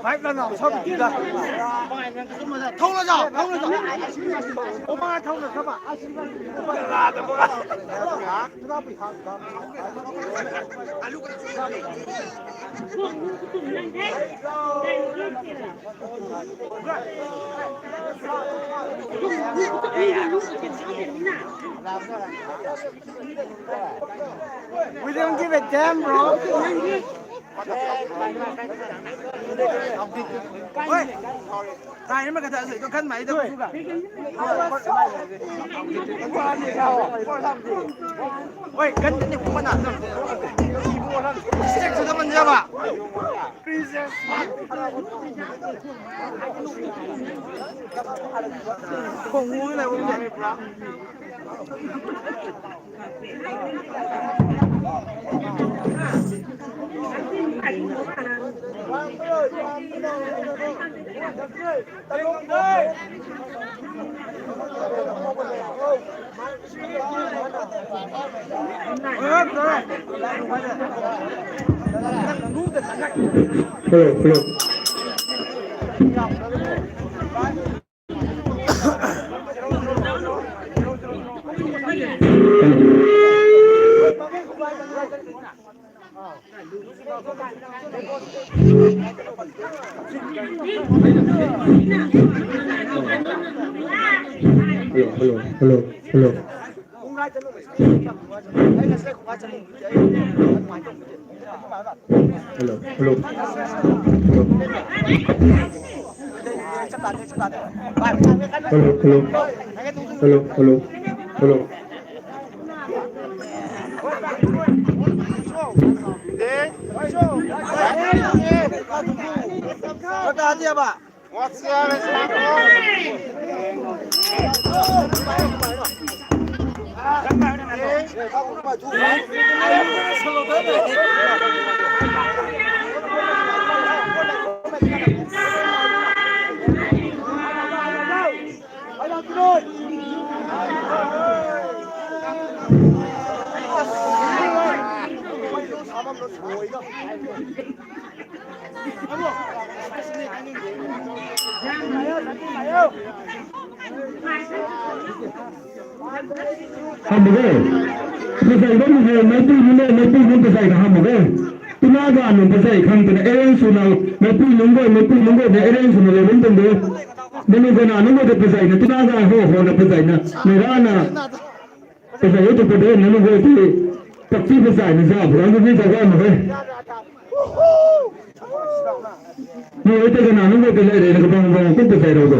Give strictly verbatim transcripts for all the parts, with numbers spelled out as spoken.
Five ꯂꯥꯟ ꯁꯥꯕꯤꯗ꯫ ꯊꯧꯅ ꯖꯥꯎ, ꯊꯧꯅ ꯖꯥꯎ꯫ ꯑꯣ ꯃꯥ ꯊꯧꯅ ꯁꯥꯕ꯫ We don't give a damn, bro. Oi. Tayo na magkataas ito. Kan may ito. Oi, kan din yung kumana. Six naman siya ba? Princess. Kung muna, muna. Hello, hello. Hello, hello, hello, hello. Hello, hello. Hello, hello. Hello, hello. Hello. ꯍꯥꯃꯒꯦ꯫ ꯄꯖꯩꯕ ꯃꯍꯩ ꯃꯩꯇꯩ ꯃꯤꯅ ꯃꯩꯇꯩ ꯃꯤꯅ ꯄꯖꯩꯅ ꯍꯥꯃꯒꯦ꯫ ꯇꯤꯅꯥꯒ ꯑꯅꯨ ꯄꯖꯩ ꯈꯪꯗꯅ arrange ꯁꯨꯅ Meitei ꯅꯨꯡꯒꯣꯏ Meitei ꯅꯨꯡꯒꯣꯏꯅ arrange ꯁꯨꯅ ꯂꯩꯕ ꯃꯇꯝꯗ ꯃꯅꯨ ꯀꯅꯥ ꯅꯨꯡꯒꯣꯏꯗ ꯄꯖꯩꯅ ꯇꯤꯅꯥꯒ ꯍꯣ ꯍꯣꯅ ꯄꯖꯩꯅ ꯃꯩꯔꯥꯅ ꯄꯖꯩ ꯇꯨꯄꯗ ꯅꯨꯡꯒꯣꯏꯗꯤ ꯄꯛꯆꯤ ꯄꯖꯩꯅ ꯖꯥꯕ꯭ꯔꯥ ꯅꯨꯄꯤ ꯇꯧꯕ ꯃꯍꯩ꯫ ꯅꯣꯏ ꯍꯦꯛꯇ ꯀꯅꯥꯅꯣ ꯍꯦꯛꯇ ꯂꯩꯔꯦꯅ ꯀꯗꯥꯡ ꯀꯗꯥꯡ ꯀꯨꯞꯇ ꯆꯥꯏꯔꯧꯗꯣ꯫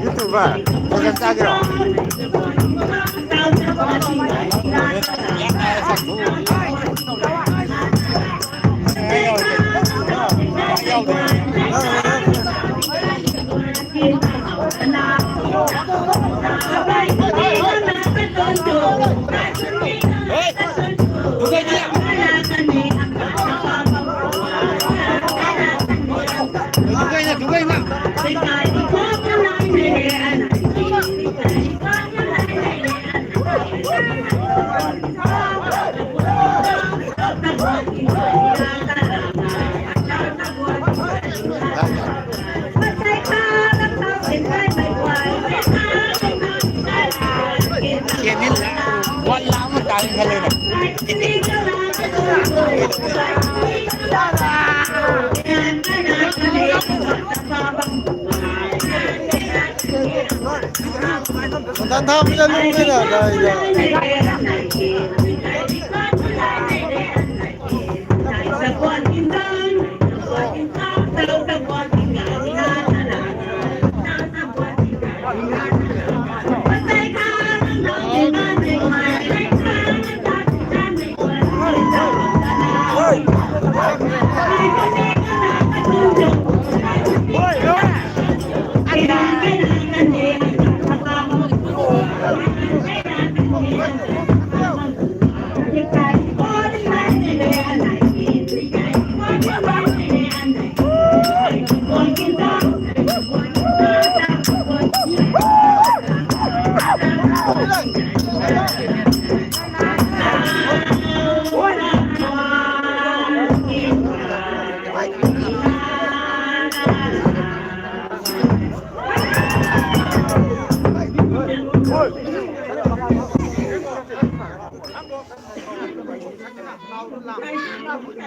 ꯌꯨꯇꯨꯕꯔ ꯐꯖꯅ ꯆꯥꯒꯦꯔꯣ?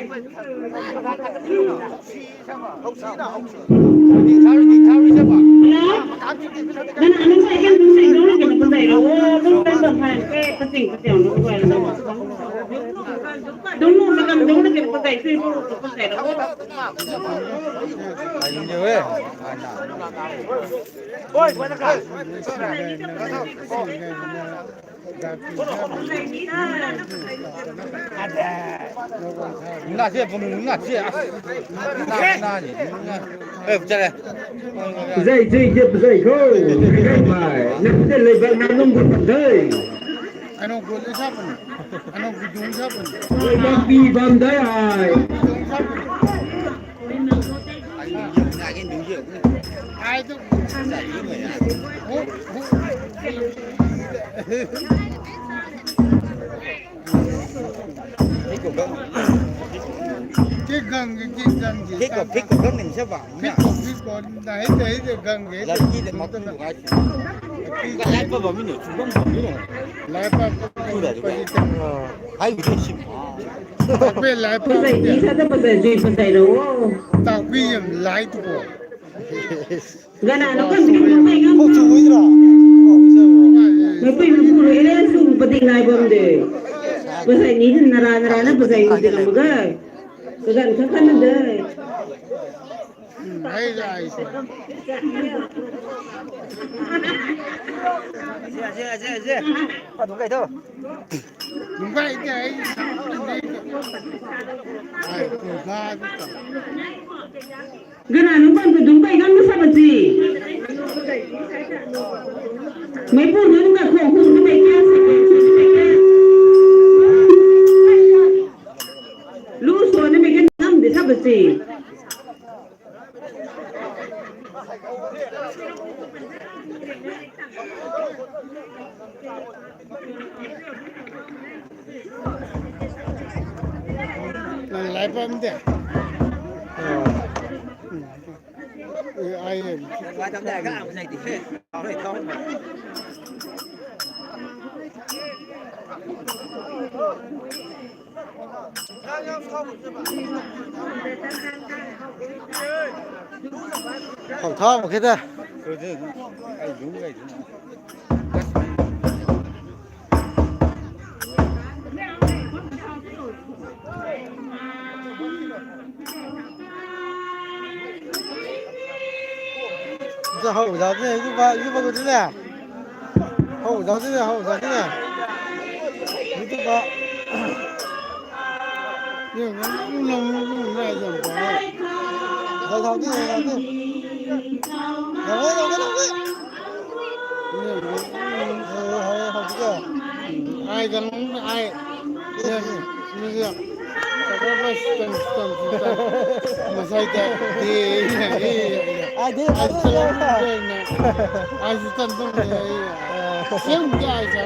ꯍꯜꯂꯣ? ꯅꯪ ꯑꯗꯨꯝ ꯁꯥꯏꯀꯜ ꯑꯗꯨꯝ ꯂꯩꯗꯧꯔꯒꯦ, ꯑꯗꯨꯝ ꯂꯩꯔꯣ꯫ ꯑꯣ, ꯑꯗꯨꯝ ꯂꯩꯕ ꯐꯔꯦ꯫ ꯀꯛꯆꯤꯡ ꯀꯛꯆꯤꯡ ꯑꯗꯨꯝ ꯂꯩꯔꯣ꯫ ꯑꯗꯨꯝ ꯃꯇꯝ ꯂꯧꯔꯒꯦ, ꯄꯣꯠ ꯆꯩ ꯁꯨꯏ ꯄꯣꯠ ꯆꯩ ꯂꯧꯔꯣ꯫ ꯉꯥꯁꯦ ꯄꯨꯡ ꯉꯥꯁꯦ ꯑꯁ ꯉꯥꯅꯤ꯫ ꯑꯦ ꯆꯠꯂꯦ꯫ ꯕꯨꯖꯥꯏ ꯖꯩ ꯖꯩ ꯕꯨꯖꯥꯏ ꯈꯣ꯫ ꯅꯪꯗ ꯂꯩꯕ ꯉꯥꯅꯨꯡ ꯕꯨꯖꯥꯏ꯫ ꯑꯅꯧ ꯒꯣꯜ ꯁꯥꯄꯅꯤ꯫ ꯑꯅꯧ ꯒꯣꯜ ꯁꯥꯄꯅꯤ꯫ ꯂꯩꯕꯥꯛꯄꯤ ꯕꯝꯗꯥꯏ ꯍꯥꯏ꯫ ꯀꯦ ꯒꯪꯒꯦ, ꯀꯦ ꯒꯪꯒꯦ꯫ ꯐꯤꯀꯣ, ꯐꯤꯀꯣ ꯒꯪꯒꯦ ꯁꯦ ꯕꯥ꯫ ꯐꯤꯀꯣ, ꯐꯤꯀꯣ, ꯅꯥꯍꯦ, ꯅꯥꯍꯦ, ꯒꯪꯒꯦ꯫ ꯂꯝꯕꯤꯗ ꯃꯇꯨꯡ ꯅꯨꯡꯉꯥꯏ꯫ ꯂꯥꯏ ꯄꯥꯕ ꯃꯤꯅ ꯁꯨꯡꯐꯝ ꯐꯝꯃꯤꯅꯣ꯫ ꯂꯥꯏ ꯄꯥꯕ ꯐꯨꯗ ꯑꯗꯨꯒ꯫ ꯍꯥꯏꯕꯗꯤ ꯁꯤ꯫ ꯇꯥꯛꯄꯤ ꯂꯥꯏ ꯄꯥꯕ꯫ ꯐꯖꯩ, ꯏꯁꯥꯗ ꯐꯖꯩ, ꯐꯖꯩꯔꯣ? ꯇꯥꯛꯄꯤ ꯌꯥꯝ ꯂꯥꯏꯗꯨꯕꯣ꯫ ꯀꯅꯥꯅꯣ ꯈꯪꯗꯦ, ꯃꯩ ꯉꯝ-, ꯀꯣꯛ ꯆꯨꯏꯗ꯭ꯔꯣ? ꯃꯩ ꯃꯄꯨꯔꯣꯏꯔꯦ, ꯁꯨꯝ ꯄꯗꯤ ꯉꯥꯏꯕꯝꯗꯦ꯫ ꯉꯁꯥꯏ ꯅꯤꯗꯤ ꯅꯔꯥ ꯅꯔꯥꯅ ꯕꯖꯥꯏ ꯎꯗꯤꯔꯝꯃꯒ꯫ ꯕꯖꯥꯏ ꯃꯊꯛ ꯀꯥꯟꯅꯗꯦ꯫ ꯎꯝ, ꯑꯩ ꯂꯥꯛꯏꯁꯦ꯫ ꯑꯁꯦ, ꯑꯁꯦ, ꯑꯁꯦ, ꯑꯁꯦ꯫ ꯄꯥꯊꯣꯛ ꯀꯥꯏꯗꯣ꯫ ꯅꯨꯡꯒꯥꯏꯗꯦ, ꯑꯩ ꯁꯥꯎꯅꯤꯡꯉꯦ꯫ ꯑꯩ ꯄꯨꯔꯥ ꯒꯅꯥꯅꯣ ꯄꯟꯊꯨꯗꯨꯝ ꯀꯩꯒꯥꯡ ꯁꯥꯕꯁꯤ? ꯃꯩꯄꯨꯗꯨꯅ ꯈꯣꯡ ꯈꯣꯡꯗꯨ ꯃꯩꯀꯦꯜ ꯁꯦꯀꯦꯟ ꯁꯦꯀꯦꯟ꯫ ꯂꯨ ꯁꯣꯟꯅ ꯃꯩꯀꯦꯜ ꯅꯝꯗꯦ ꯁꯥꯕꯁꯤ꯫ ꯂꯥꯏ ꯄꯥꯝꯗꯦ꯫ ꯑꯦ, ꯑꯥꯏ ꯑꯦꯝ꯫ ꯐꯧ ꯊꯥꯃꯨꯛ ꯈꯤꯇ꯫ ꯍꯧ ꯌꯥꯎꯗꯦ, ꯏꯕ, ꯏꯕ ꯀꯧꯗꯦꯅꯦ꯫ ꯍꯧ ꯌꯥꯎꯗꯦꯅꯦ, ꯍꯧ ꯌꯥꯎꯗꯦꯅꯦ꯫ ꯏꯕ꯫ ꯌꯥꯎꯗꯦ, ꯌꯥꯎꯗꯦ꯫ ꯌꯥꯎꯗꯦ, ꯌꯥꯎꯗꯦ, ꯌꯥꯎꯗꯦ꯫ ꯉꯁꯥꯏꯗ ꯗꯦ, ꯑꯦ, ꯑꯦ, ꯑꯦ, ꯑꯦ꯫ ꯑꯩꯁꯨ ꯇꯟꯗꯧꯅꯦ, ꯑꯩ꯫ ꯁꯦꯝꯗꯦ ꯍꯥꯏꯁꯦ꯫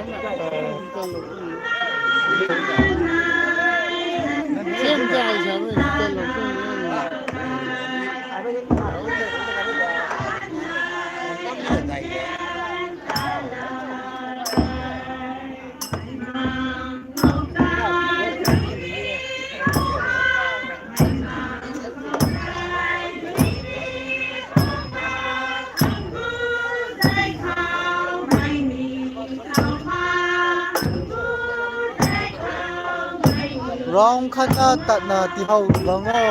Round ꯈꯛꯇ ꯇꯠꯅ ꯇꯤꯍꯧ ꯈꯪꯉꯣ꯫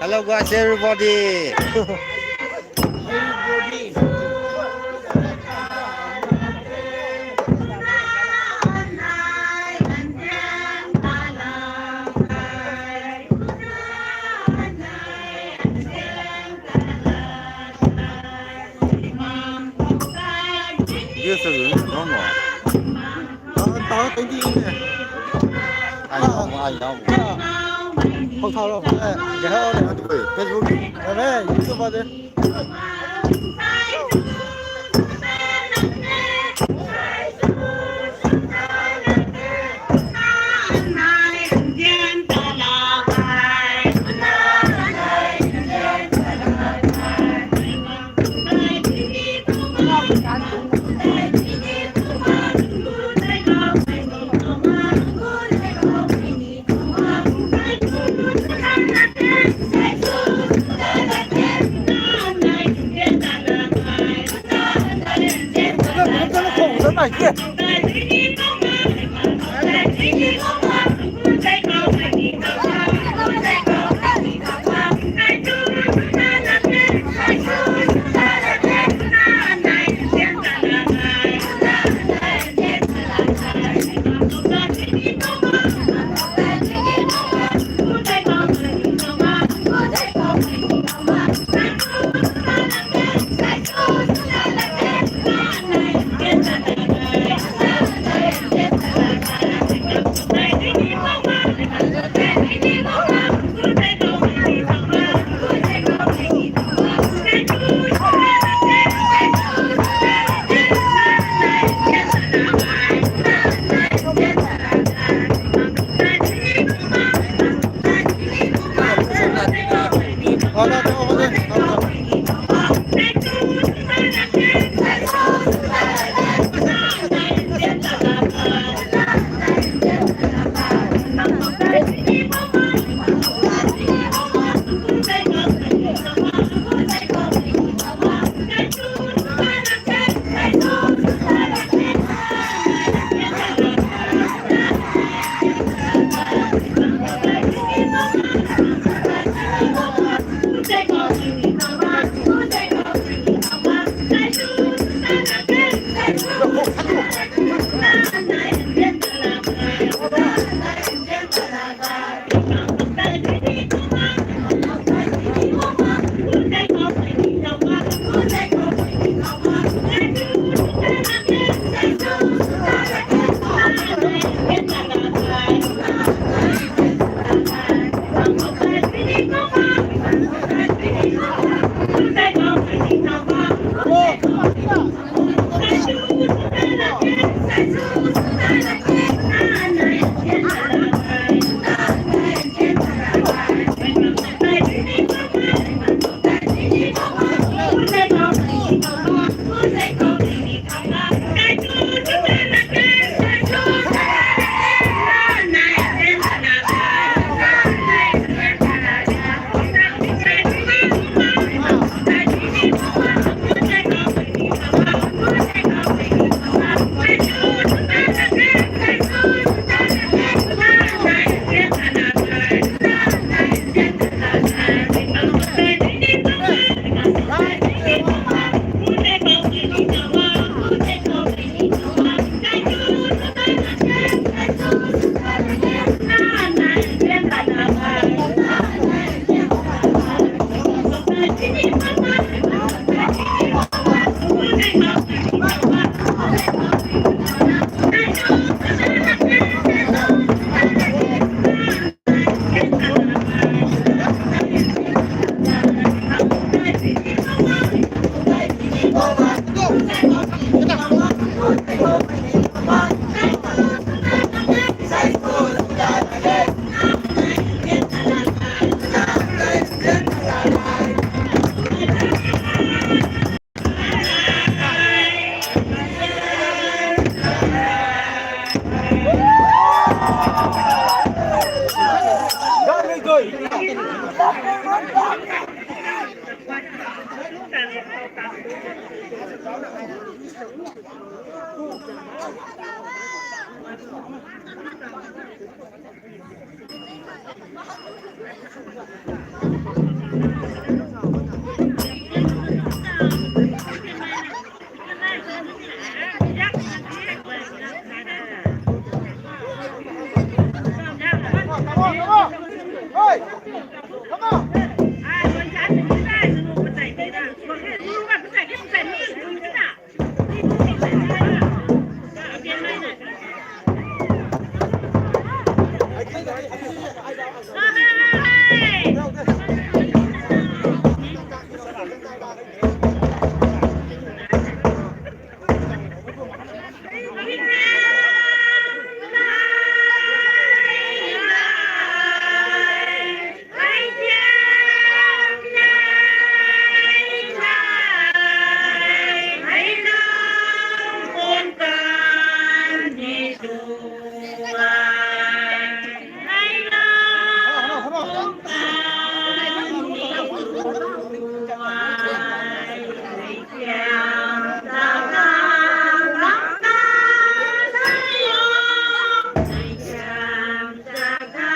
Hello, guys, everybody. This is wrong one. ꯇꯥ-, ꯇꯥ-, twenty ꯅꯦ꯫ I know, I know. ꯐꯧ ꯊꯥꯔꯣ꯫ ꯑꯦ, ꯀꯩ ꯍꯥꯏꯔꯛꯑꯣꯅꯦ? ꯑꯗꯨ Facebook ꯀꯤ꯫ ꯌꯥꯔꯦ, YouTube ꯗꯤ꯫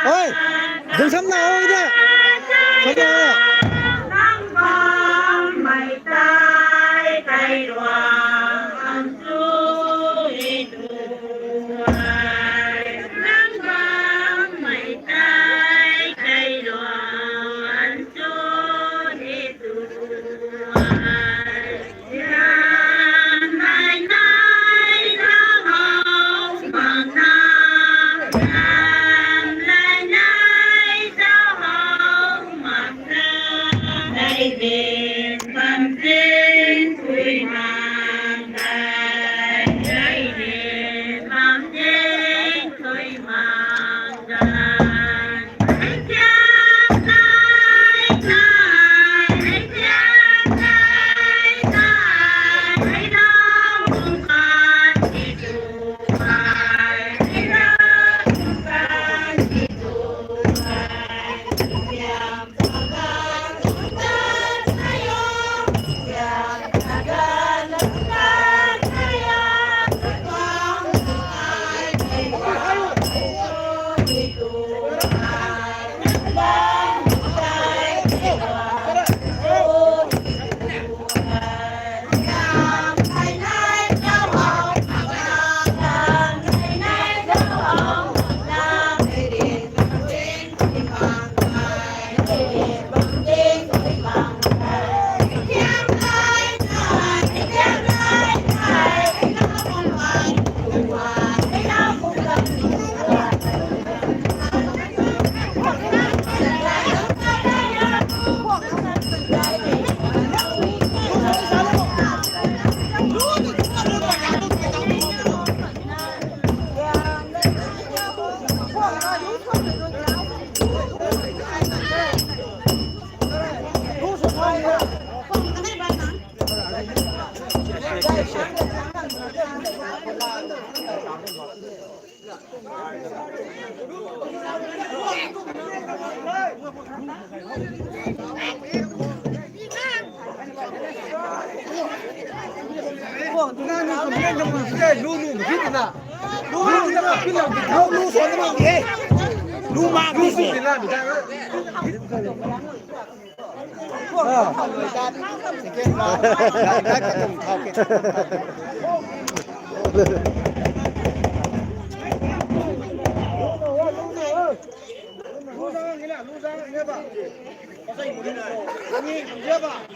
ꯍꯣꯏ, ꯗꯨꯝꯁꯝ ꯂꯥꯛꯑꯣ ꯏꯗ꯫ ꯁꯝ ꯂꯥꯛꯑꯣ꯫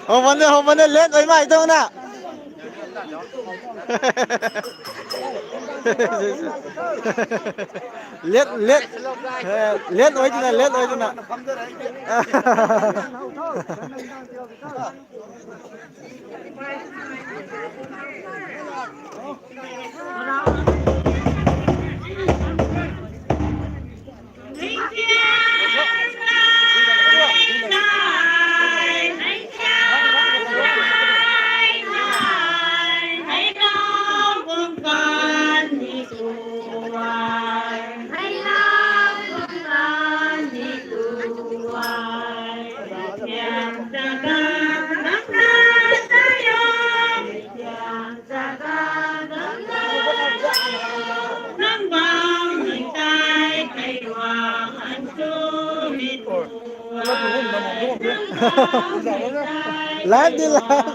ꯍꯧꯕꯅꯦ, ꯍꯧꯕꯅꯦ, ꯂꯦꯠ ꯑꯣꯏ ꯃꯥꯏ ꯇꯧꯅ꯫ ꯂꯦꯠ, ꯂꯦꯠ, ꯑꯦ, ꯂꯦꯠ ꯑꯣꯏꯗꯅ, ꯂꯦꯠ ꯑꯣꯏꯗꯅ꯫ ꯂꯥꯏꯚ ꯗꯤ ꯂꯥꯏꯚ꯫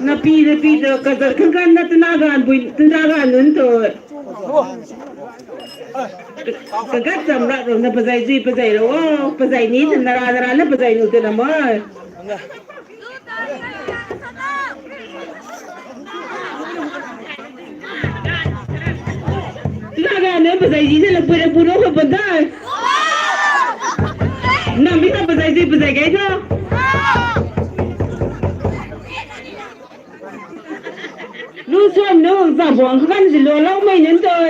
ꯅꯄꯤ ꯅꯄꯤꯗ ꯀꯖꯔ ꯈꯪꯀꯥꯟꯗ ꯇꯅꯥꯒꯥꯟꯕꯨ ꯇꯅꯥꯒꯥꯟꯗꯨꯅ ꯇꯧ꯫ ꯀꯪꯀꯥ ꯆꯝꯔꯥꯛꯔꯣꯝꯅ ꯄꯖꯥꯏ ꯖꯨꯏ ꯄꯖꯥꯏꯔꯣ ꯄꯖꯥꯏꯅꯤ ꯅꯔꯥ ꯅꯔꯥꯅ ꯄꯖꯥꯏꯅꯨ ꯇꯅꯃꯣꯏ꯫ ꯂꯥꯒꯥꯅꯦ ꯕꯖꯥꯏꯖꯤꯅ ꯂꯄꯨꯔꯦ ꯄꯨꯔꯣ ꯈꯣꯄꯗ꯫ ꯅꯝꯕꯤ ꯅ ꯕꯖꯥꯏꯖꯤ ꯕꯖꯥꯏ ꯒꯥꯏꯗꯣ꯫ ꯂꯨ ꯁꯣꯝ ꯂꯨ ꯆꯥꯕꯣꯡ ꯈꯟꯁꯤ ꯂꯣ ꯂꯧ ꯃꯩ ꯅꯟ ꯇꯧ꯫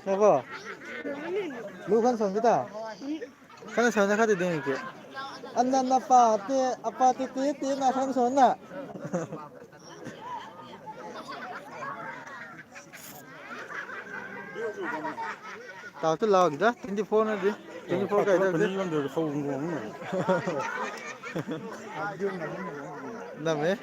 Nako? Lu kan som kita? Kan som na kati ding ke. Anna na pa te, apa te te te na kan som na. Tao tu lao kita, twenty four na di. Twenty four ka ita di. Name.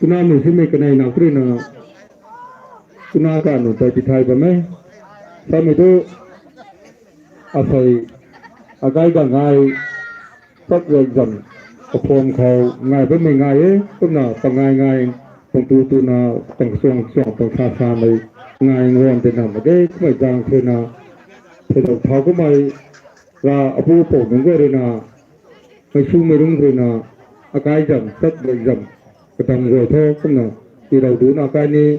Tuna musi me kanai na kuri na tuna ka nu ta ti thai ba me. Sa me tu asai akai ga ngai sak exam ka form khau ngai ba me ngai e. Kumna pa ngai ngai pung tu tu na pang suang suang pang sa sa mai ngai ngon te na ma de kumai jang the na. Te dau thau kumai ra apu po nung go re na. Mai su mai rung rui na akai jam sat bai jam katang roi tho kumna ti rau du na akai ni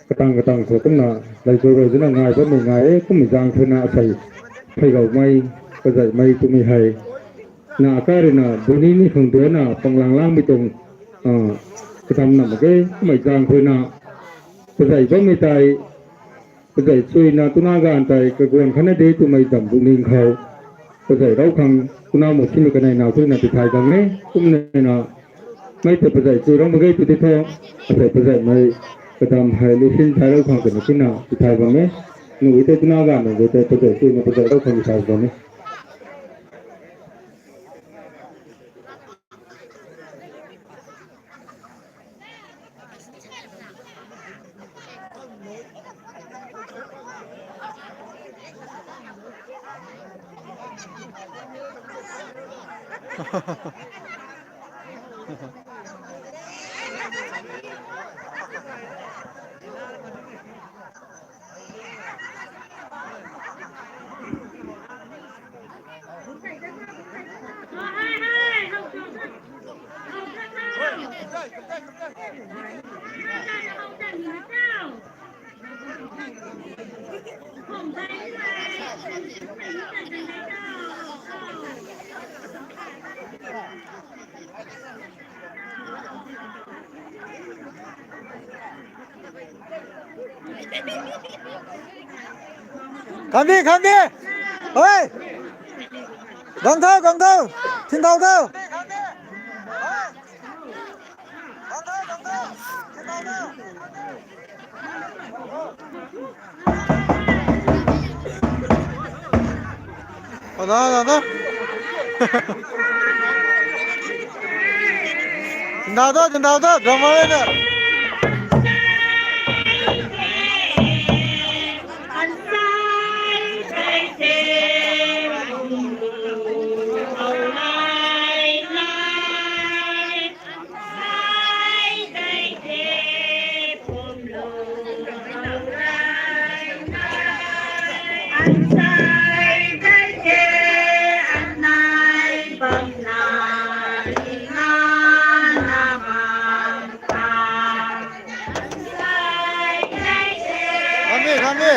katang katang tho kumna lai tho roi zina ngai ba mai ngai e kumna jang tho na asai thai rau mai kazai mai tu mai hai na akai rui na duni ni khang du na pang lang lang mi tong katam na ma ke kumai jang tho na kazai ba mai tai Kazai chui na tuna gan tai ka guan khana de tu mai dam bu ning khau. Kazai rau khang tuna mo simi kanai na chui na ti thai dam ne kum ne na mai te kazai chui rau ma gai tu de tho. Kazai kazai mai kadam hai lu sin thai rau khang kana kina ti thai dam ne. Nu ite tuna gan ne de te kazai chui na kazai rau khang ti thai dam ne. Khambi, khambi. Oi. Gangthau, gangthau. Thingthau thau. ꯑꯣ, ꯅꯥ, ꯅꯥ, ꯅꯥ꯫ ꯆꯤꯟꯗꯥꯎꯗ, ꯆꯤꯟꯗꯥꯎꯗ, drummer ꯑꯣꯏꯅ꯫ ꯈꯪꯉꯦ, ꯈꯪꯉꯦ꯫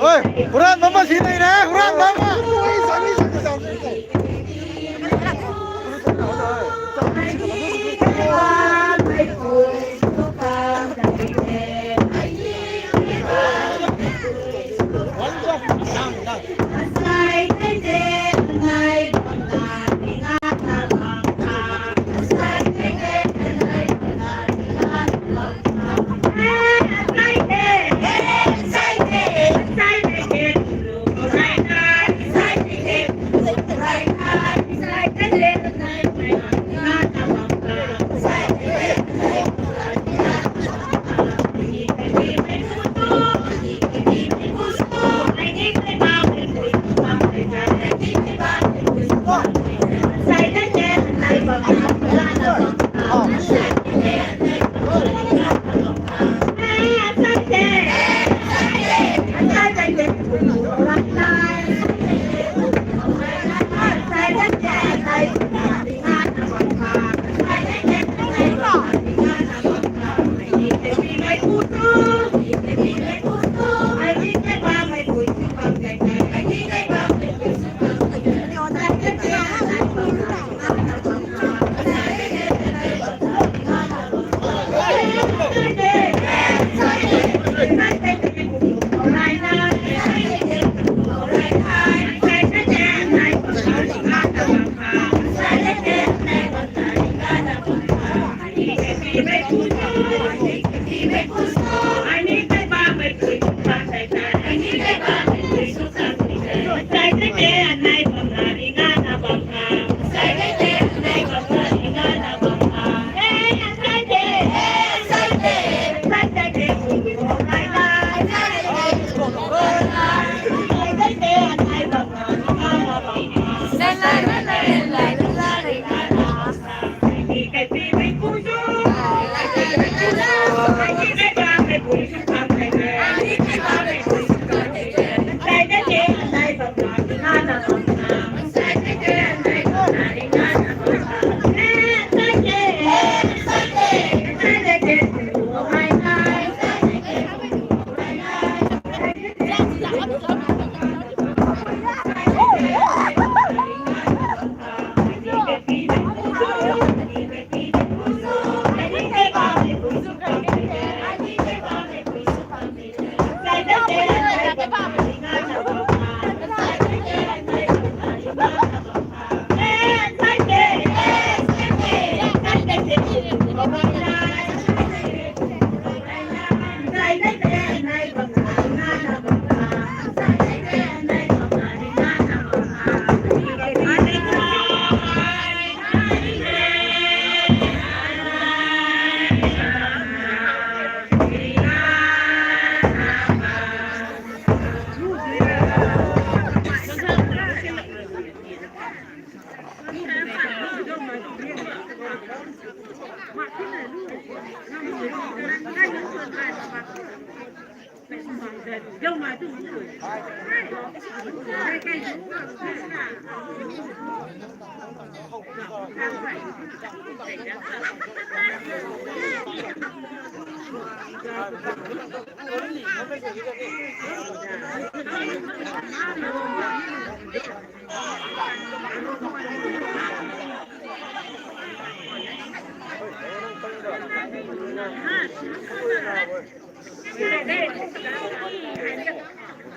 ꯍꯣꯏ, ꯍꯨꯔꯥꯟꯕ ꯑꯃ ꯁꯤ ꯂꯩꯔꯦ, ꯍꯨꯔꯥꯟꯕ ꯑꯃ꯫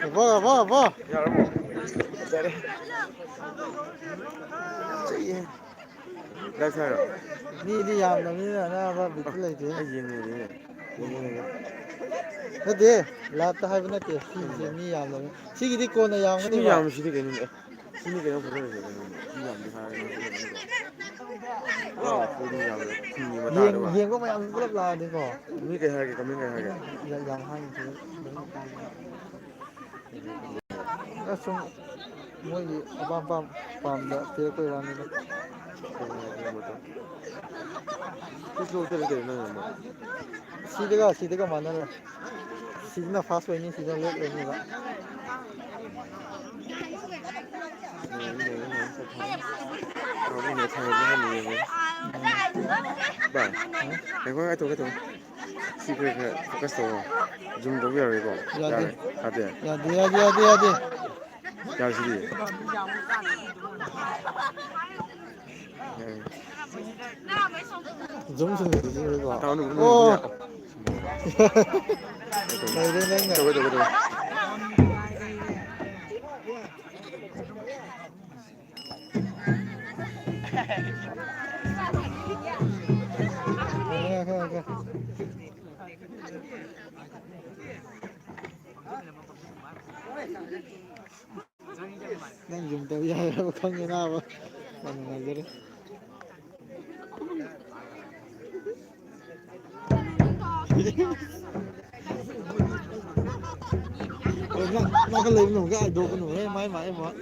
ꯑꯕꯣ, ꯑꯕꯣ, ꯑꯕꯣ꯫ ꯌꯥꯔꯕꯣ? ꯐꯖꯔꯦ꯫ ꯆꯩꯌꯦ꯫ ꯂꯥꯏꯞ ꯊꯥꯏꯔꯣ? ꯃꯤꯗꯤ ꯌꯥꯝꯗꯕꯅꯤꯅ ꯑꯅꯥꯕ ꯕꯤꯠꯇꯤ ꯂꯩꯇꯦ꯫ ꯑꯩ ꯌꯦꯡꯉꯨꯔꯦ꯫ ꯌꯦꯡꯉꯨꯔꯦ꯫ ꯅꯠꯇꯦ, ꯂꯥꯏꯞꯇ ꯍꯥꯏꯕ ꯅꯠꯇꯦ꯫ ꯁꯤꯒꯤꯁꯦ ꯎꯝ꯫ ꯃꯤ ꯌꯥꯝꯗꯕꯅꯤ꯫ ꯁꯤꯒꯤꯗꯤ ꯀꯣꯟꯅ ꯁꯤ ꯌꯥꯝꯒꯅꯦꯕ꯫ ꯌꯥꯝꯃꯤꯁꯤꯗꯤ ꯀꯩꯅꯣꯅꯦ꯫ ꯁꯤꯅꯤ ꯀꯩꯅꯣ ꯐꯖꯔꯤꯁꯦ ꯀꯩꯅꯣꯅꯦ꯫ ꯁꯤ ꯌꯥꯝꯗꯤ ꯍꯥꯏꯔꯒ ꯁꯤ ꯀꯩꯅꯣꯅꯦ꯫ ꯑꯥ, ꯑꯩꯈꯣꯏꯗꯤ ꯌꯥꯝꯅ ꯈꯨꯝꯒꯤ ꯌꯦꯡ-, ꯃꯇꯥꯡꯗ ꯌꯦꯡꯕ ꯃꯌꯥꯝ ꯄꯨꯂꯞ ꯂꯥꯛꯑꯗꯤꯀꯣ꯫ ꯃꯤ ꯀꯩ ꯍꯥꯏꯔꯒꯦ? ꯀꯃꯦꯟ ꯀꯩ ꯍꯥꯏꯔꯒꯦ? ꯌꯥꯝ, ꯌꯥꯝ ꯍꯥꯏꯅ ꯑꯁ, ꯁꯨꯝ ꯃꯣꯏꯒꯤ ꯑꯄꯥꯝ ꯑꯄꯥꯝ ꯄꯥꯝꯗ ꯄꯤꯔꯛꯄꯩ ꯋꯥꯅꯤꯗ꯫ ꯁꯤꯗꯒ, ꯁꯤꯗꯒ ꯃꯥꯟꯅꯔꯣꯏ꯫ ꯁꯤꯗꯅ ꯐꯥꯔꯁ ꯑꯣꯏꯅꯤ, ꯁꯤꯗꯅ ꯂꯦꯠ ꯑꯣꯏꯅꯤꯕ꯫ ꯚꯥꯏ, ꯉꯥꯏꯈꯣ, ꯉꯥꯏꯈꯣ, ꯉꯥꯏꯈꯣ꯫ ꯁꯤ ꯈꯔ, ꯈꯔ ꯐꯣꯀꯁ ꯇꯧꯔꯣ꯫ ꯖꯨꯝ ꯇꯧꯕ ꯌꯥꯔꯣꯏꯀꯣ? ꯌꯥꯗꯦ꯫ ꯌꯥꯔꯣꯏ? ꯌꯥꯗꯦ꯫ ꯌꯥꯗꯦ, ꯌꯥꯗꯦ, ꯌꯥꯗꯦ, ꯌꯥꯗꯦ꯫ ꯌꯥꯔꯤꯁꯤꯗꯤ꯫ ꯌꯥꯔꯦ꯫ ꯖꯨꯝ ꯁꯨꯝ ꯇꯧꯗꯣꯏꯅꯤꯀꯣ꯫ ꯇꯥꯎꯟ ꯑꯣ꯫ ꯂꯩꯔꯦ ꯅꯪꯅ꯫ ꯇꯧꯒꯦ, ꯇꯧꯒꯦ, ꯇꯧꯒꯦ꯫ ꯅꯪ ꯌꯨꯝꯗ ꯌꯥꯏ ꯍꯥꯏꯕ ꯈꯪꯉꯦ ꯅꯥꯕ꯫ ꯌꯥꯝ ꯅꯨꯡꯉꯥꯏꯖꯔꯦ꯫ ꯑꯦ, ꯅꯪ, ꯅꯪ ꯈꯔ ꯂꯩꯕ ꯅꯨꯡꯉꯥꯏ, ꯍꯥꯏꯗꯣꯛꯀꯅꯨ, ꯍꯦ, ꯃꯥꯏ, ꯃꯥꯏ, ꯃꯥꯏ꯫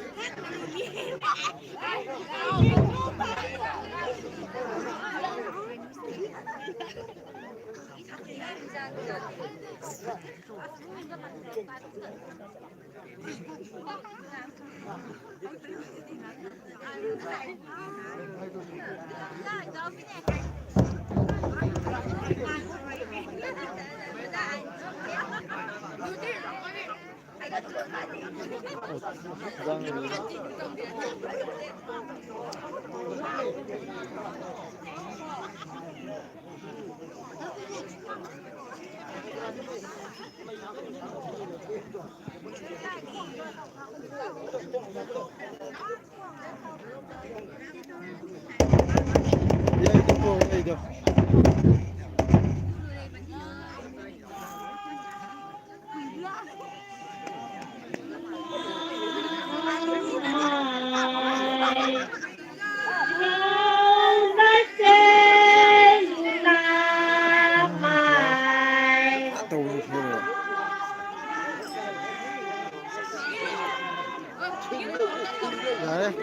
ꯌꯥꯔꯦ,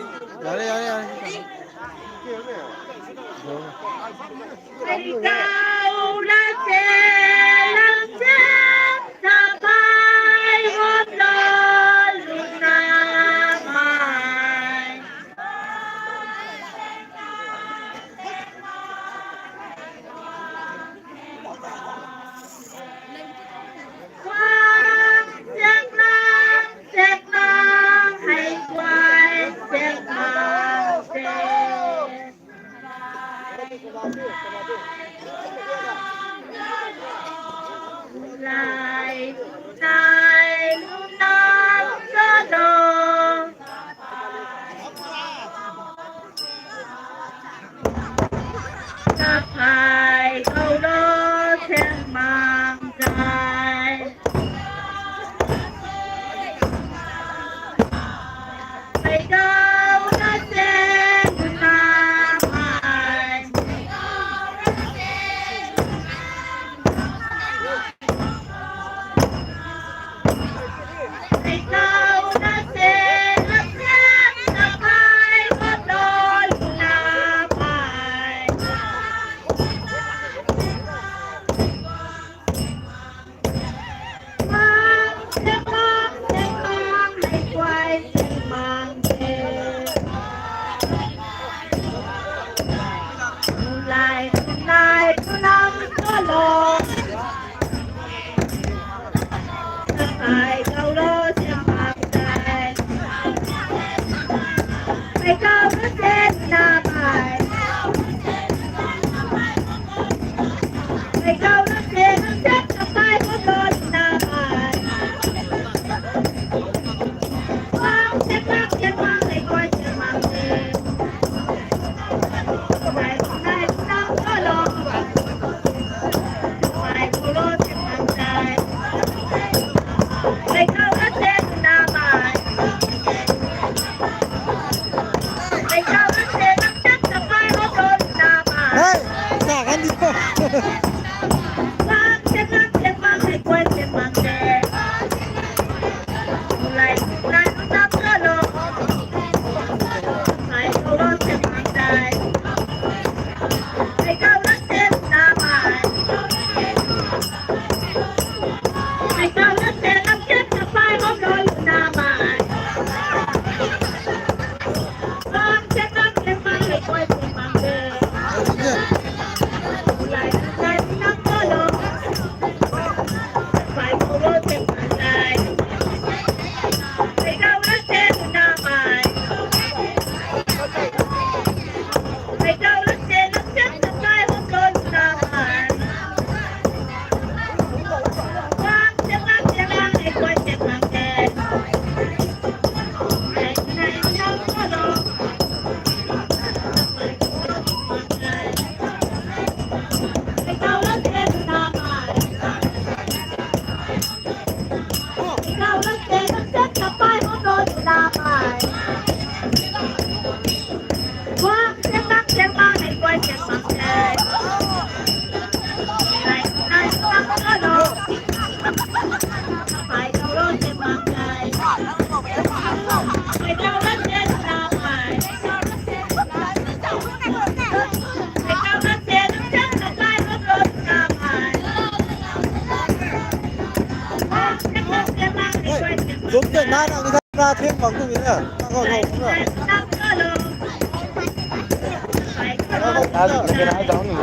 ꯌꯥꯔꯦ, ꯌꯥꯔꯦ, ꯌꯥꯔꯦ꯫ Duk de na na ni ka theng bang tu ni na. Na ko ko na. Na ko na ke na dang ni.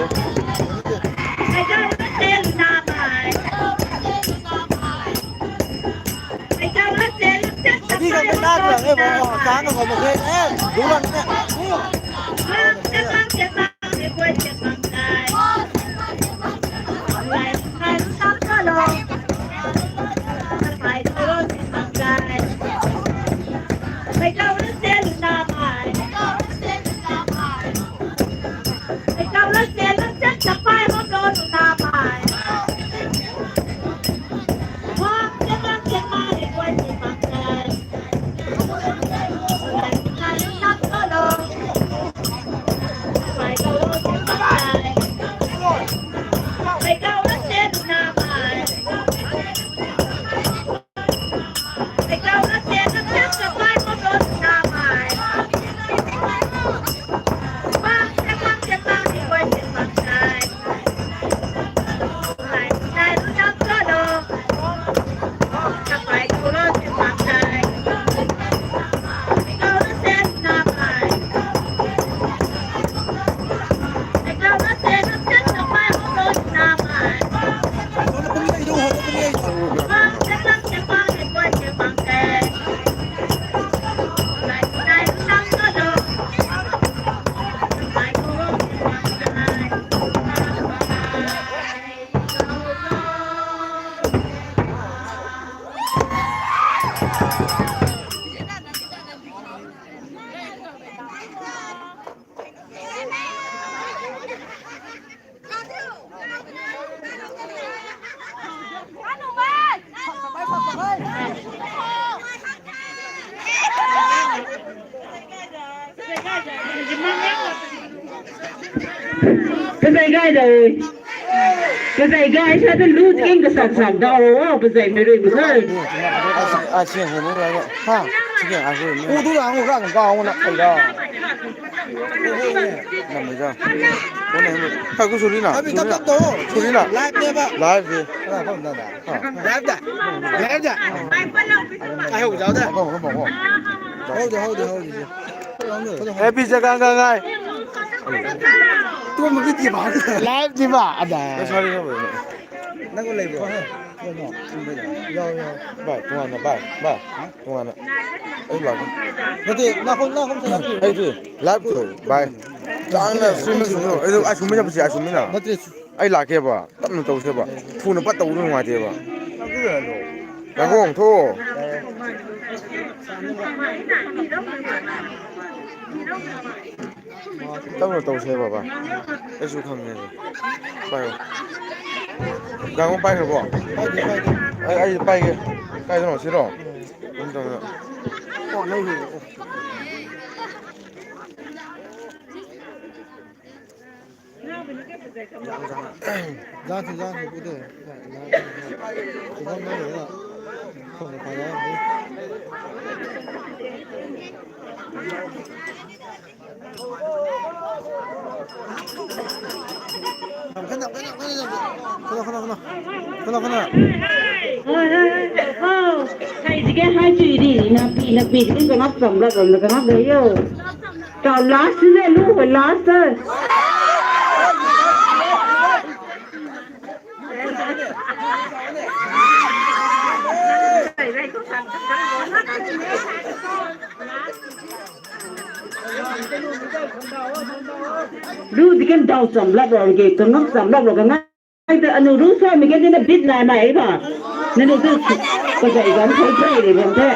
Kazai gai da oi. Kazai gai sa da lu jing da sak sak da o, o, kazai me rui kazai. Asi, asi, hunu ra. Ha. Sige, asi. U du da, u ga ga, u na kai da. Na me da. U na me. Ha, ku suri na. Abi tap tap to. Suri na. Live ne ba. Live ne. Live da. Live da. Ai, ho da da. Ho da, ho da, ho da. Happy Jagang Gangai. Live di ba? Ada. Nang ko lebo. ꯌꯥꯎ, ꯌꯥꯎ꯫ ꯚꯥꯏ, ꯇꯣꯉꯥꯟꯅ, ꯚꯥꯏ, ꯚꯥꯏ, ꯇꯣꯉꯥꯟꯅ꯫ ꯑꯩ ꯂꯥꯛꯀꯦ꯫ ꯅꯠꯇꯦ, ꯅꯥꯀꯣꯡ, ꯅꯥꯀꯣꯡ ꯁꯦꯒꯥꯏ꯫ ꯑꯩꯗꯤ live ꯇꯧꯔꯤ, ꯚꯥꯏ꯫ ꯆꯥꯡꯅ streaming ꯁꯨꯝ ꯇꯧ꯫ ꯑꯩ ꯑꯁꯨꯝ ꯃꯤꯅ ꯄꯨꯁꯤ, ꯑꯁꯨꯝ ꯃꯤꯅ꯫ ꯅꯠꯇꯦ꯫ ꯑꯩ ꯂꯥꯛꯀꯦꯕ, ꯇꯞꯅ ꯇꯧꯁꯦꯕ꯫ ꯊꯨꯅ ꯄꯠ ꯇꯧꯕꯗꯣ ꯅꯨꯡꯉꯥꯏꯇꯦꯕ꯫ ꯉꯥꯏꯈꯣ, ꯊꯣꯛꯑꯣ꯫ ꯇꯞꯅ ꯇꯧꯁꯦ ꯕꯕꯥ꯫ ꯑꯩꯁꯨ ꯈꯪꯉꯦ ꯑꯗꯣ꯫ ꯄꯥꯏꯌꯣ꯫ ꯒꯥꯡꯉꯣ ꯄꯥꯏꯈ꯭ꯔꯕꯣ? ꯄꯥꯏꯗꯦ, ꯄꯥꯏꯗꯦ꯫ ꯑꯩ, ꯑꯩ ꯄꯥꯏꯒꯦ꯫ ꯀꯥꯏꯗꯅꯣ? ꯁꯤꯔꯣ? ꯎꯝ꯫ ꯑꯗꯨꯝ ꯇꯧꯔꯒ꯫ ꯑꯣ, ꯂꯩꯔꯦ꯫ ꯑꯣ꯫ ꯌꯥꯝ ꯆꯪꯉꯦ꯫ ꯌꯥꯗꯦ, ꯌꯥꯗꯦ, ꯄꯨꯗꯦ꯫ ꯌꯥꯗꯦ, ꯌꯥꯗꯦ꯫ ꯐꯣꯟ ꯄꯥꯏꯔꯛꯑꯣ꯫ ꯈꯅꯣ, ꯈꯅꯣ, ꯈꯅꯣ꯫ ꯈꯅꯣ, ꯈꯅꯣ, ꯈꯅꯣ꯫ ꯈꯅꯣ, ꯈꯅꯣ꯫ ꯍꯣꯏ, ꯍꯣꯏ, ꯍꯣꯏ, ꯍꯣꯏ꯫ ꯀꯩꯁꯤꯒꯦ ꯍꯥꯏꯗꯣꯏꯗꯤ, ꯅꯥꯄꯤ, ꯅꯥꯄꯤ, ꯈꯤꯇꯪ ꯆꯪꯉꯛ, ꯆꯪꯂꯛ, ꯆꯪꯂꯛ, ꯆꯪꯂꯛ ꯂꯩꯌꯣ꯫ ꯆꯥꯎ, last ꯅꯦ, ꯂꯨ, last꯫ ꯂꯨꯗꯤ ꯀꯩꯝ ꯗꯥꯎ ꯆꯝꯂꯛꯂꯣꯏꯒꯦ, ꯀꯉꯛ ꯆꯝꯂꯛꯂꯣꯒ ꯉꯥꯏꯗ ꯑꯅꯨ ꯔꯨ ꯁ꯭ꯋꯥꯃꯤ ꯀꯩꯗꯤꯅ ꯕꯤꯠ ꯅꯥꯏ ꯃꯥꯏ ꯑꯩꯕ꯫ ꯅꯅꯨ ꯇꯨ ꯀꯖꯩ ꯒꯝ ꯊꯣꯏ ꯊꯣꯏ ꯔꯦ ꯕꯝ ꯊꯣꯏ꯫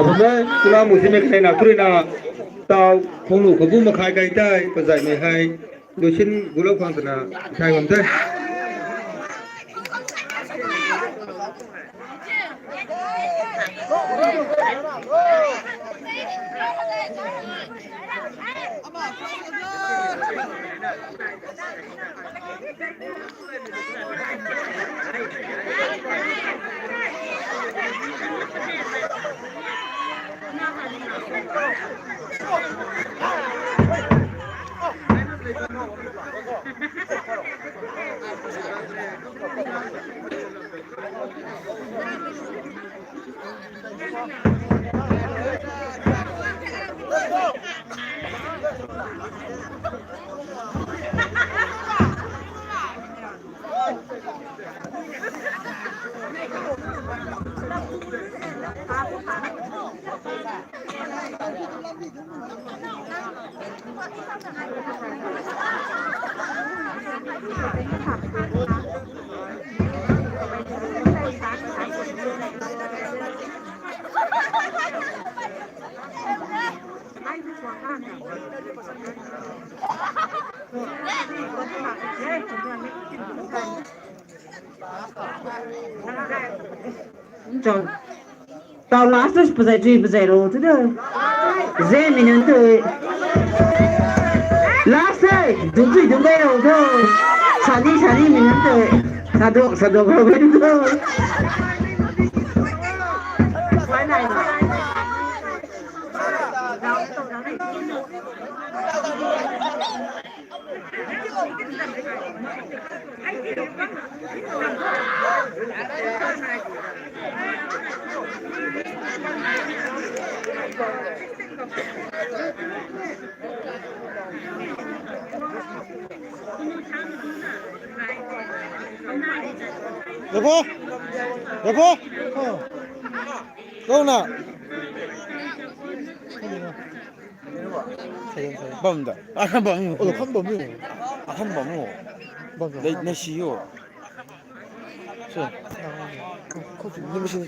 ꯍꯣꯏ, ꯀꯨꯂꯥ ꯃꯨꯁꯤꯃꯦ ꯀꯩꯅꯥ ꯊꯨꯔꯤꯅ ꯇꯥꯎ ꯈꯣꯡꯂꯨ ꯈꯣꯡꯕꯨ ꯃꯈꯥꯏ ꯀꯩ ꯇꯥꯏ ꯄꯖꯥꯏ ꯃꯩ ꯍꯥꯏ ꯂꯣꯏꯁꯤꯟ ꯒꯨꯂꯞ ꯈꯥꯡꯗꯅ ꯏꯁꯥ ꯉꯝꯗ꯭ꯔꯦ꯫ Chào. Tao last rồi bây giờ truy bây giờ rồi thứ đó. Dễ mình nhắn từ. Last rồi, đúng rồi, đúng đây rồi thôi. Sao đi, sao đi mình nhắn từ. Sao được, sao được rồi bên thôi. 여보? 여보? 어. 여보나. ꯀꯩꯅꯣꯕ? ꯁꯩꯔꯦꯡ, ꯁꯩꯔꯦꯡ꯫ ꯕꯝꯗ꯫ ꯑꯈꯟꯕ ꯑꯃꯨꯛ꯫ ꯑꯣ, ꯑꯈꯟꯕ ꯑꯃꯨꯛ꯫ ꯑꯈꯟꯕ ꯑꯃꯨꯛ꯫ ꯕꯝꯗ꯫ ꯂꯩ-, ꯂꯩꯁꯤꯌꯣ꯫ ꯁꯦ꯫ ꯈꯣ-, ꯈꯣ-, ꯅꯨꯃꯤꯠꯁꯤꯗ꯫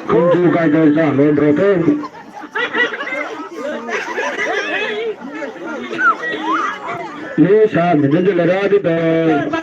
ꯁꯤꯡꯖꯨ ꯀꯥꯏꯗ ꯆꯥ ꯂꯣꯟꯗ꯭ꯔꯣ? ꯅꯣꯏ ꯁꯥ ꯃꯤꯅꯤꯠ ꯂꯩꯔꯛꯑꯗꯤ ꯇꯧ꯫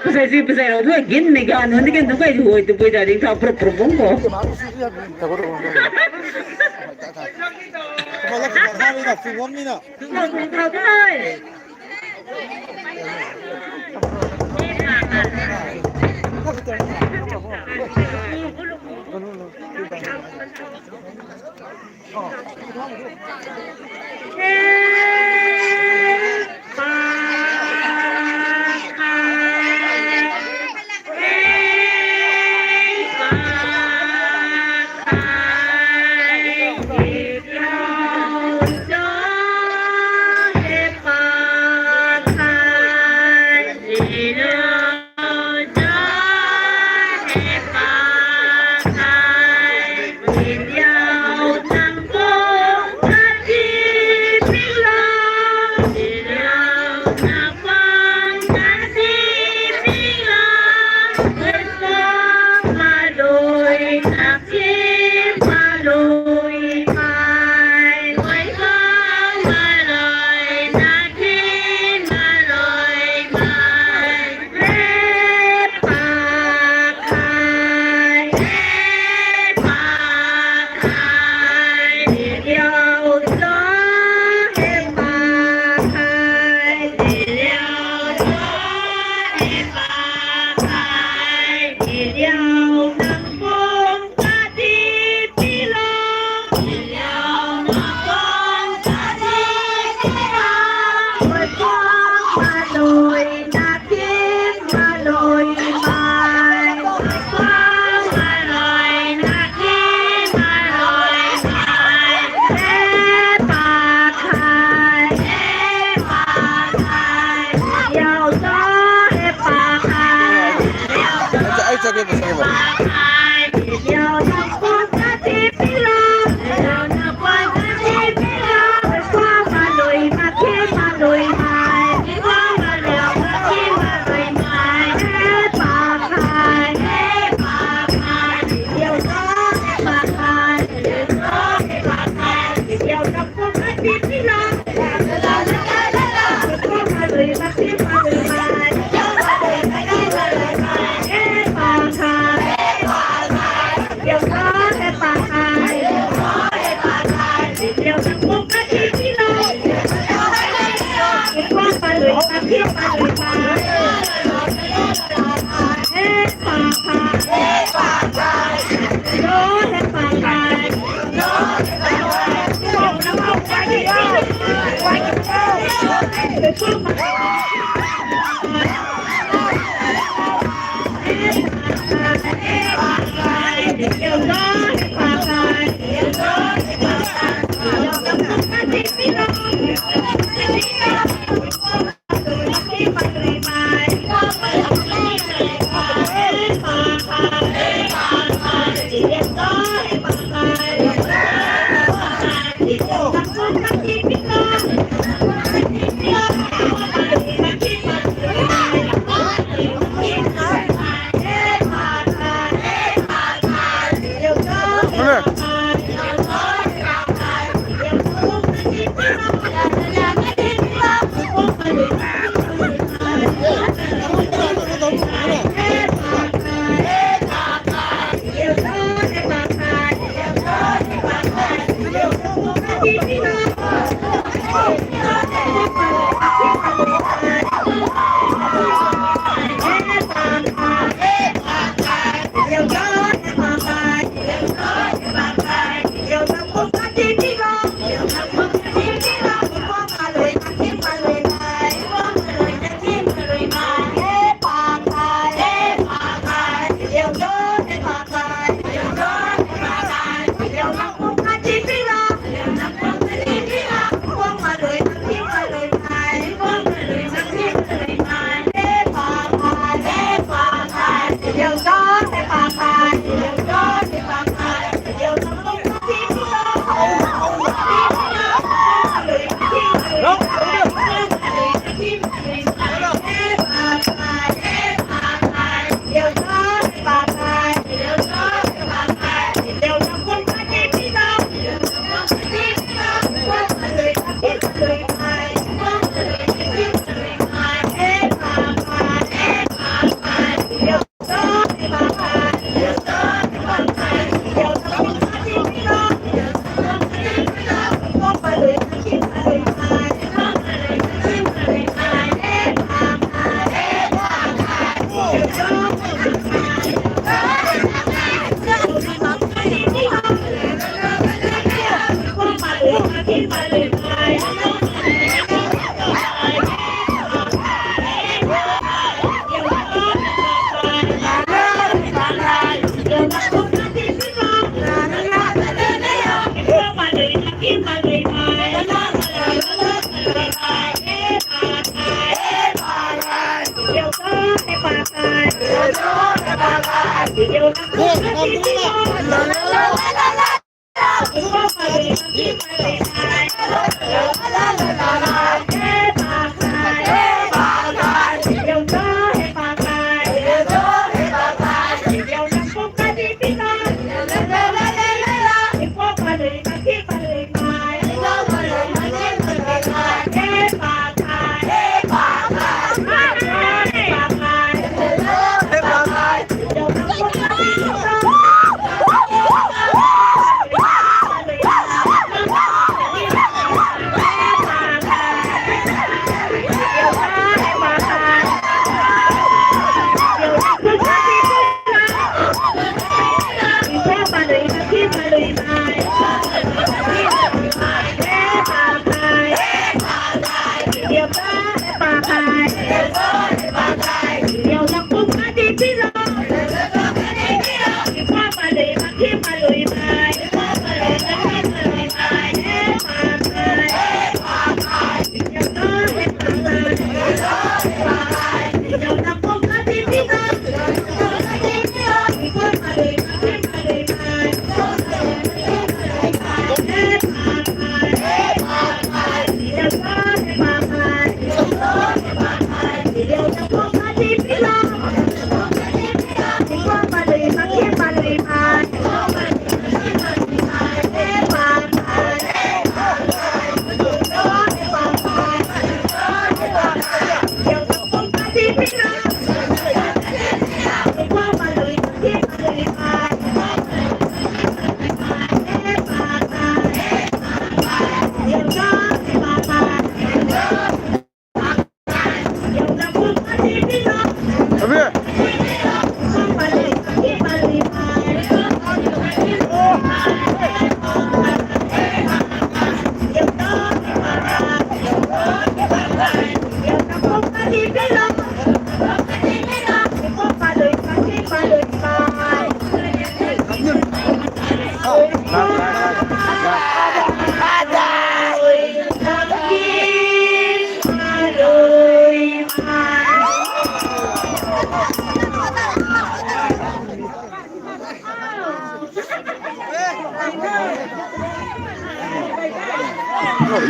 Pusai si pusai rau tu gin ni kan, nanti kan tu kai tu hoi tu pui dari tak perut perut bungko.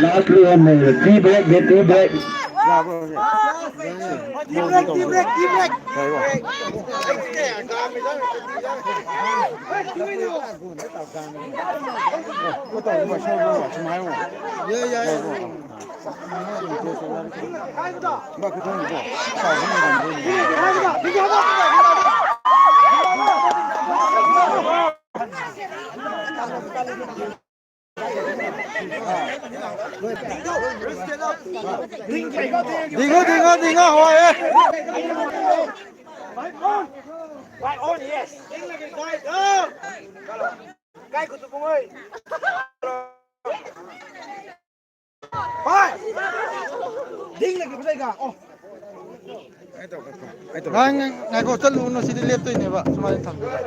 Last play one minute. Tea break, get tea break. धिंगो, धिंगो, धिंगो, हुआ है। ꯉꯥꯏ-, ꯉꯥꯏꯈꯣ, ꯆꯠꯂꯨꯅꯨ, ꯁꯤꯗꯤ ꯂꯦꯞꯇꯣꯏꯅꯦꯕ, ꯁꯨꯃꯥꯏꯅ ꯊꯝꯗꯣꯏꯅꯦ꯫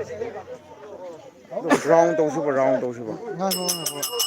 Round ꯇꯧꯁꯤꯕ, round ꯇꯧꯁꯤꯕ꯫ ꯉꯥꯏꯈꯣ, ꯉꯥꯏꯈꯣ꯫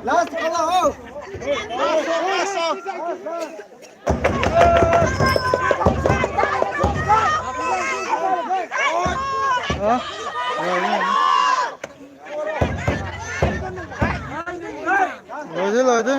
Last call out. ꯂꯣꯏꯗꯦ, ꯂꯣꯏꯗꯦ꯫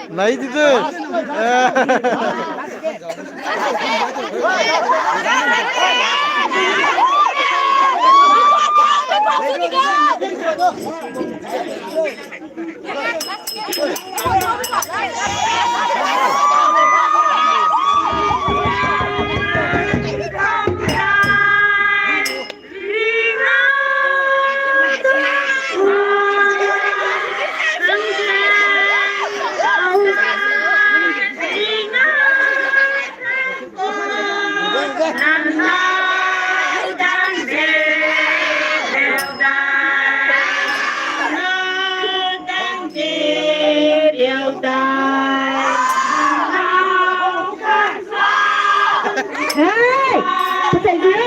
ꯅꯩꯗꯤꯗꯨ꯫ Hey! Thank you.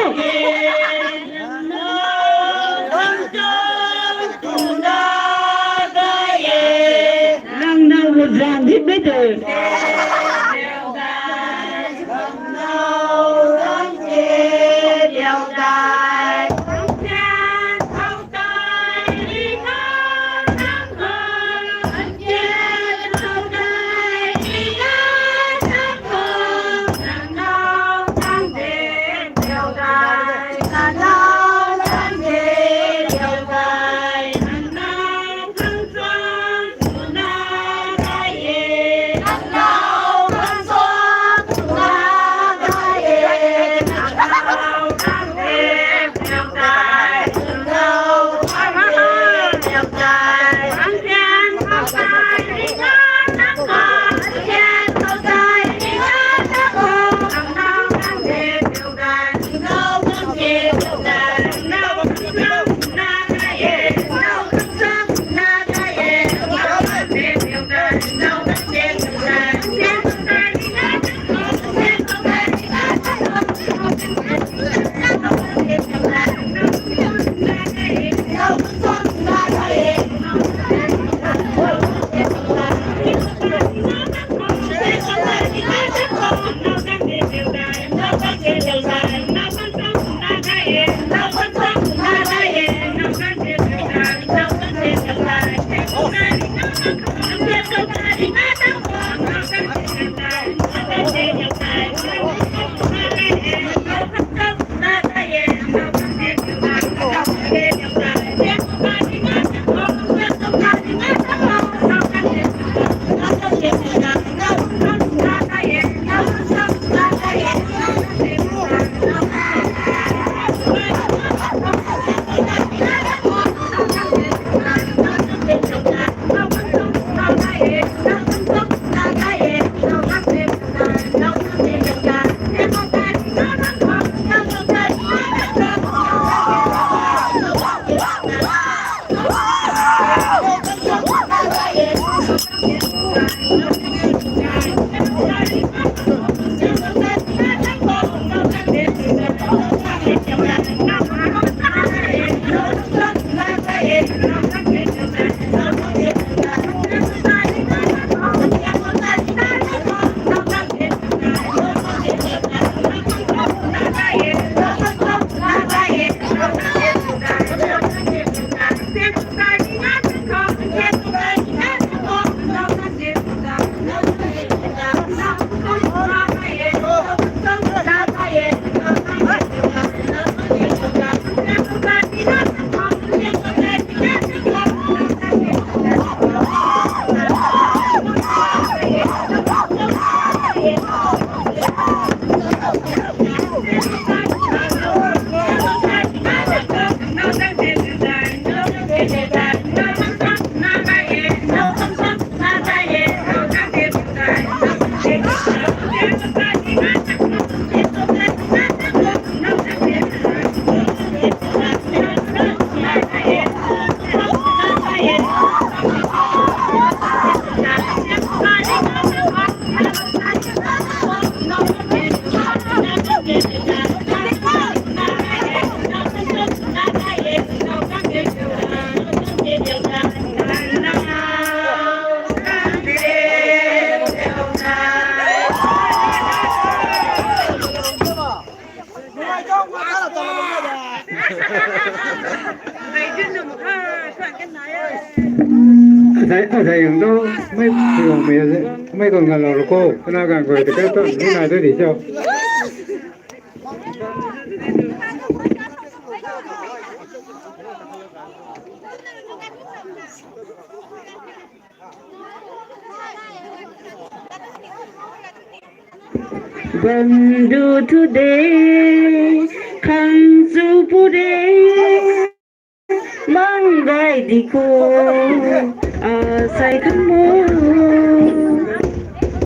Nang nang rudran di bede. Asai, asai yang tu, mai pulang mai asai, mai kau ngalau rokok, kena kan kau itu kau tu, ni ada di jauh. Bandu today, Kangzu pure, Mangai diko, asai kamo.